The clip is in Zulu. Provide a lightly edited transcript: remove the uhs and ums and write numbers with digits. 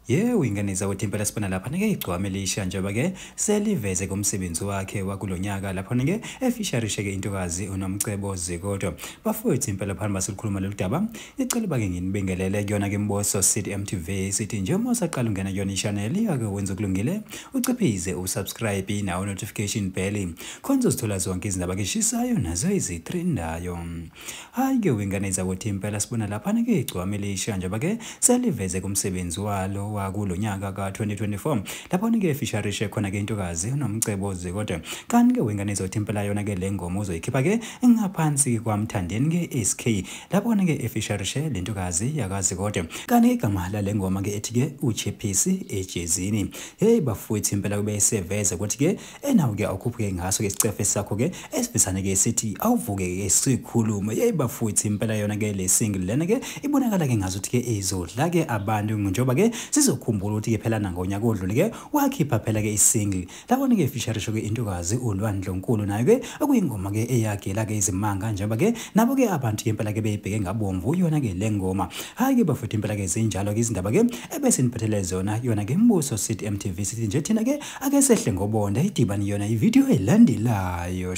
Yebo, ingane zakwethu impela sibona lapha nike igcwame elisha njengoba ke seliveze kumsebenzi wakhe wakulonyaka lapha nike efisharishe ke intokazi uNomcebo Zikode. Bafowethu impela phambi basikhuluma lolu daba, icela bake nginibingelele kuyona ke Mboso City MTV, sithi nje uma usaqala ungena kuyona i-channel iyake wenza okulungile, uciphize usubscribe nawo notification bell khona uzothola zonke izindaba ke eshisayo nazo ezitrendayo. Hayi ke wengane zakwethu impela sibona lapha nike igcwame elisha njengoba ke seliveze kumsebenzi walo wakulonyaka ka-2024 lapho nike efisharishe khona ke intokazi uNomcebo Zikode. Kanti ke wengane zakwethu impela yona ke le ngoma uzoyikhipha ke ngaphansi kwaMthandeni ke SK lapho ke efisharishe le ntokazi yakaZikode. Kanti igama lale ngoma ke ethi ke uChephisi ejezini. Hey bafowethu impela kube seveze ukuthi ke enawo ke awukhuphuke ngaso ke isicefe sakho ke esifisane ke sithi awuvuke ke sikhulume. Hey bafowethu impela yona ke le single lena ke ibonakala ke ngazo ukuthi ke izodla ke abantu njengoba ke sizokhumbula ukuthi ke phela nangonyaka odlule ke wakhipha phela ke isingle lapho ke featurisho ke intokazi uLwandlonkulu nayo ke okuyingoma ke eyagela ke izimanga njengoba ke nabo ke abantu ke impela ke beyibheke ngabomvu yona ke le ngoma. Hayi ke bafowethu impela ke zinjalo ke izindaba ke ebese niphathele zona yona ke Mbuso City MTV, sithi nje thina ke ake sehle ngobonda idibani yona ivideo elandelayo.